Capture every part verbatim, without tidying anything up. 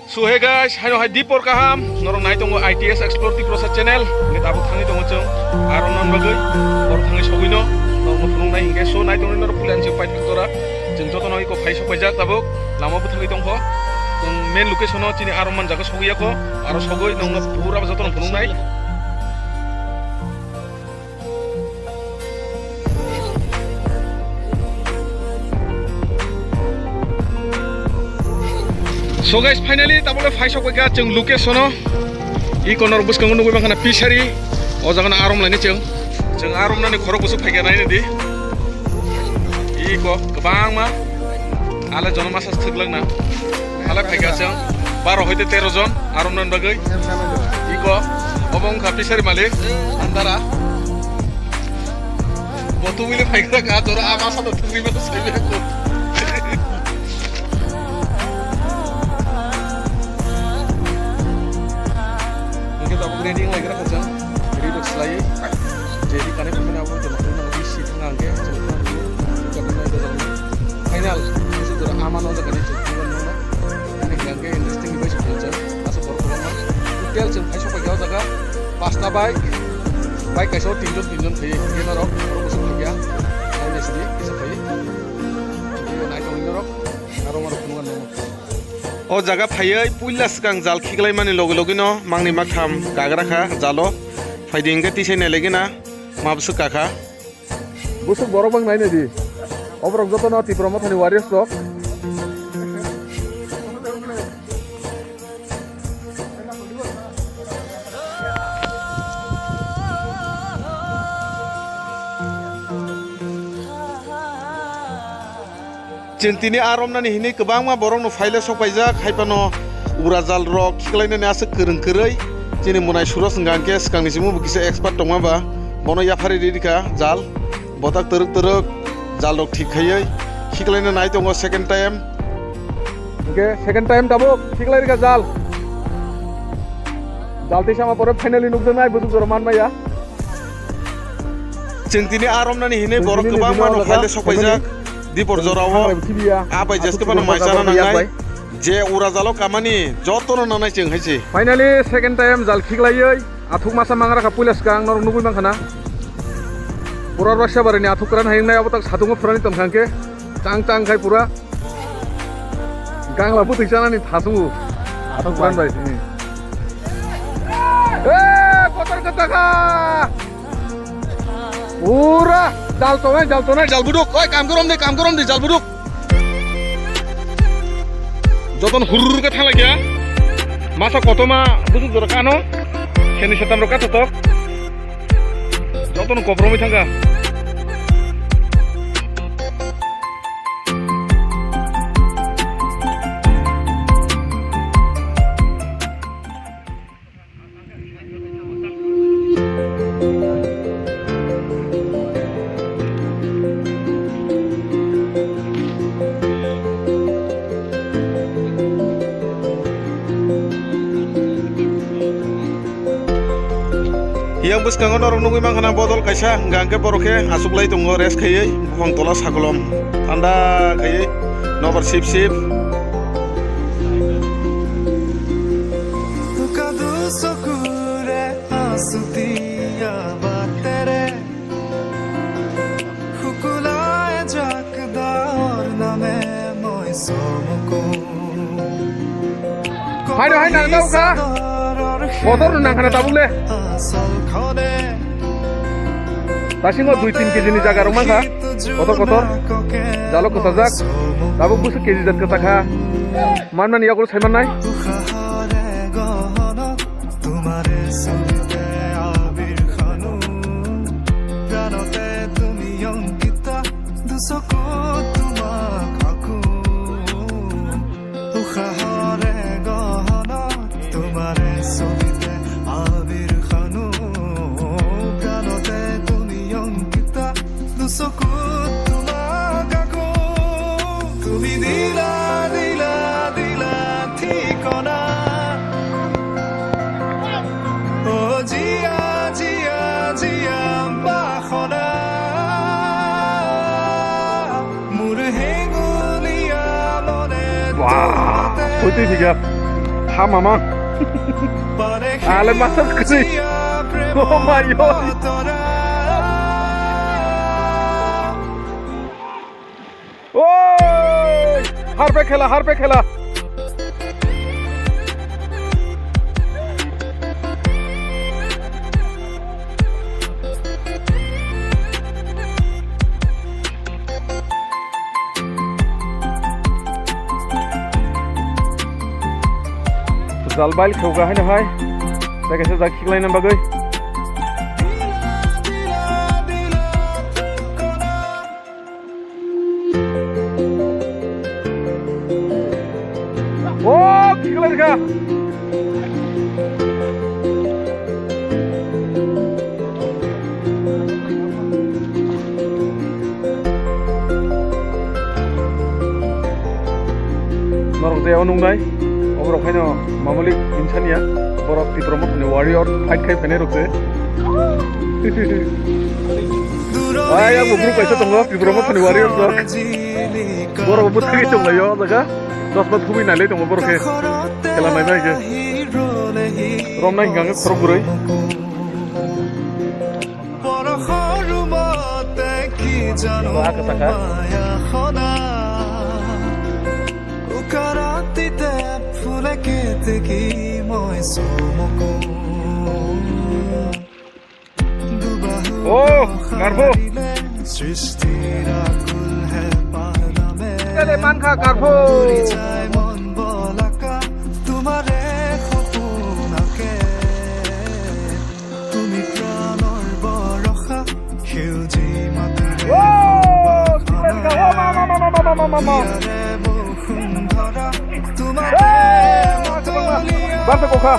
So hey guys, haino hai dipor kaham, norok nai tongo I T S Explore Tiprasa channel, hingke tabuk thangwi tongo chwng, aro non bagwi, oro thangwi sogwino, norokno phunuknai hingke, so nai tongwi norok puila ang chwng paithak jora, chwng jotono iko phai sok paijak tabuk, lama bo thangwi tongkho, chwng main location o chini aro man jaga sogwi yakho, aro sogwi nongno pura jotono phunuknai. So guys, finally tabole phai sok paikha chwng location o. I corner bwskango nugwi mankha na fishery. O jaga no arom laini chwng. Chwng arom nani khorok bwswk phaikha naini di. Iko kwbangma. Ale jono masa thwglak na. Ale phaikha chwng. Baro hoite tero jon arom nani bagwi. Iko obo wngkha fishery malik. Andara. Bo tubuli phaikha ka jora ama sa to thwgwi ma sai be ko. Hingke tabuk ready wng lai gra kha chwng. Ready rok slai. Ready kane phunuknai abo to nokni nokni si thang hingke. Final. Jora ama no jaga ni chwng. Ani hingke interesting bai se chwng. Asa borok kwbangma. Hotel chwng phai sok paikha o jaga. Pasta bai. Bai kaisa o tinjon tinjon khaiye. Hingke norok borok bwswk phaikha. Naina sidi kisa khaiye. Hingke nai tongwi norok. Aro norok phunuknai. O jaga phaiwi puila swkang jal khiklaimani logi logino mangni maktham kagra kha jalo. Phaidi hingke tisai nailaigina ma bwswk kakha. Bwswk borok bang naina di. Oborok jotono Tipra Mothani warriors rok. Chwng tini a romnani hinwi kwbangma borokno phaile sokpaijak, hai phano ura jal rok khiklainani aswk kwrwng kwrwi. Chini mwnai Suraj wngkha hwnkhe swkangni simi bo kisa expert tongma ba, bono yaphari rikha jal, botak twrwk twrwk jal rok thik khaiwi khiklaina nai tongo second time. Hwnkhe second time tabuk khiklai rikha jal. Jal tei sama pore finally nukjaknai bwswk jora manmaya. Chwng tini a romnani hinwi borok kwbangma no phaile sokpaijak. Dipor jorao a bai jeske phano mai chana nangnai. Je ura jalo kamani jotono nangnai chwng hai se. Finally second time jal khiklaiwi athuk masa mangra kha puila swkang norok nugwi mankha na. Pura Roisabari ni athuk kwran hai wngnai abo tak satungo phwrani tongkha hwnkhe chang chang khai pura. Gangla bwtwi chanani thasungo. Athuk bai. Ran bai. Hmm. Eh, kotor kwchakha. Pura jal tonai, jal tonai, jal buduk. Oi, kam gorom di, kam gorom di, jal buduk. Joton hurur khe thanglaiya. Masa kotoma bwswk jora kano. Kheni setam rok kato tok. Jotono kopromwi thangkha. Yang bwskango norok nugwi mankha na bodol kaisa, hwnkha hwnkhe borok khe achuklai tongo rest khaiwi buphang tola sakolom thanda khaiwi nobar sip sip. Hai do hai nang tau kha. Kotor no nang khana tabuk le. Tasingo dui tin kg ni jaga rok mankha. Kotor kotor. Jalo kwchajak. Tabuk bwswk kg jat kwchakha. Manmani yagulo sai mannai. Wah, putih tiga. Ha, mama. Ale masa kwrwi. Oh my God. Oi! Harpe khela, harpe khela. Jal bail kheuga haino hai. Tei kaisa jal khiklaina bagwi. O, khiklai kha. Norok je o nungnai, oborok haino mamalik insania, borok Tipra Mothani warrior fight khai phainai rok se. Ai, ang bo group kaisa tongo, Tipra Mothani warrior rok. Borok bo bwthagwi tonglaio o jaga. Chosma thumwi nailai tongo borok khe. Khela nainai khe. Romnai hingka khe khorok bwrwi. Aka saka. Oh, Karbo. Kade mankha Karbo. Oh, mankha. Oh, mama, mama, mama, mama, mama. Basta kokha.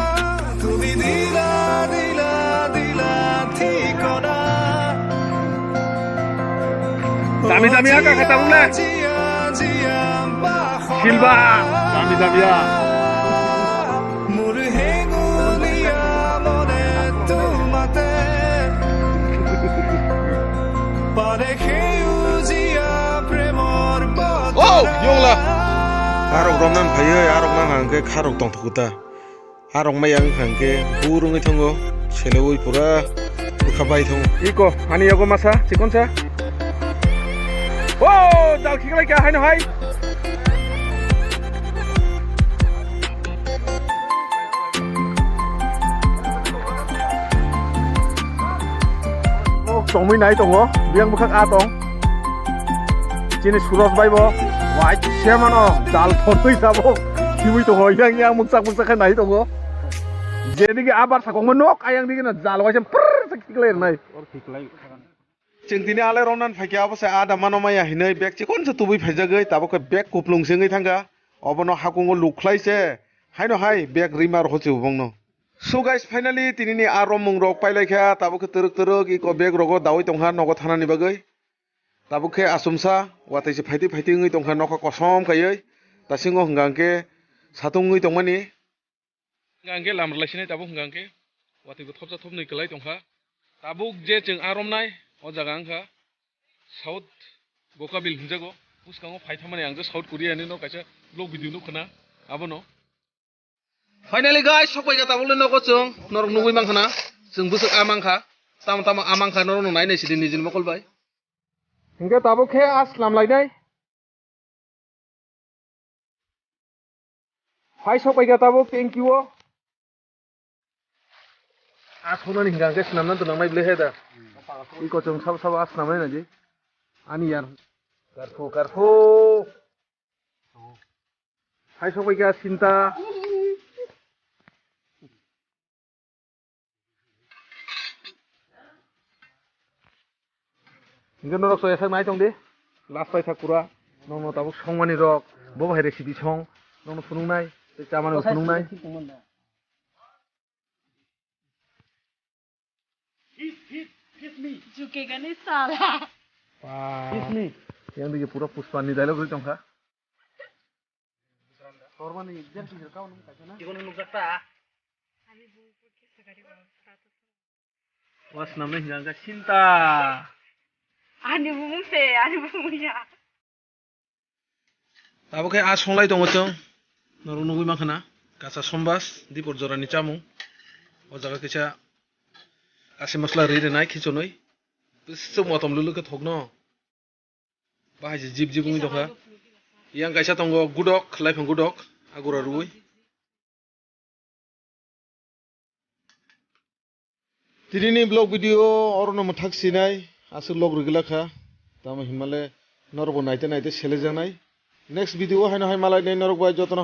Dami dami aka kata ule. Silva. Dami dami ya. Oh, yongla. Arok romnan phaiwi, arok nang hangke kharok tongthokuta. Arok mai ang hangke bur wngwi thango, selewi pura bwkha bai thango. Iko, ani yago masa, chikonsa. Oh, dal khiklai kha, haino hai. Oh, tongwi nai tongo, biyang bwkhak a tong. Chini Suraj bai bo, wai se mano, jal thorwi tabuk, khiwi tongo, yang yang mukchak mukchak khe nai tongo. Jedigi abar sakongma nok, ayang digi na jal waisa prrr khiklai rwnai. Chwng tini ale romnan phaikhe abo se ada mano maya hinwi bag chikon se tubui phaijagwi tabuk khe bag kuplung se wngwi thangkha. Obono hakungo lukhlai se haino hai bag rima rw hochi bongno. So guys, finally tinini a romung rok pailaikha, tabuk khe twrwk twrwk iko bag rogo dawi tongkha nogo thanani bagwi. Tabuk khe achomsa watwi se phaitwi phaitwi wngwi tongkha nokha kosom khaiwi. Tasingo hwnkha hwnkhe satung wngwi tongmani. Hingka hingke lam rwlai sinai tabuk hingka hingke watwi bo thopsa thopnwi kwlai tongkha. Tabuk je chwng a romnai o jaga wngkha South Bokabil hinjago. Bwskango phai thamani ang je South Korea ni no kaisa vlog video nukha na abono. Finally guys, sokpaikha tabukle nogo chwng, norok nugwi mankha na, chwng bwswk a mankha, tamo tamo a mankha norokno nai nai sidi nijini mokol bai. Hingke tabuk khe a slam lainai. Phai sok pai kha tabuk, thank you o. A sonani hingka hingke swnamna twnang nai bwle he da. Iko chwng sabo sabo a swnam nai nai di. Ani yar. Karphu, karphu. Phai sok pai kha sinta. Hingke norok soya sak nai tong di. Last pai sak pura. Nokno tabuk songmani rok. Bo bahai recipe song. Nokno phunuknai. Tei chamani bo phunuknai. Jukegani sala. Wow. Yang digi pura Pushpa ni dialogue ri tongkha. Tormani exam teacher kau nung kaisa na? Chikon nung jakta. Was namni hingka sinta. Ani bumung se, ani bumung ya. Tabuk khe a songlai tongo chwng. Norok nugwi mankha na. Kacha sombas, dipor jorani chamung. O jaga kisa asi masla ri rinai khichonwi. Bisuk motom lulu khe thokno. Bahai se jip jip wngwi tongkha. Yang kaisa tongo gudok, laifang gudok, agura rwi. Tini ni vlog video oro no mwthak sinai, aswk log rwgwlak kha. Tamo hinmale norok bo naite naite selejaknai. Next video haino hai malai nai norok bai jotono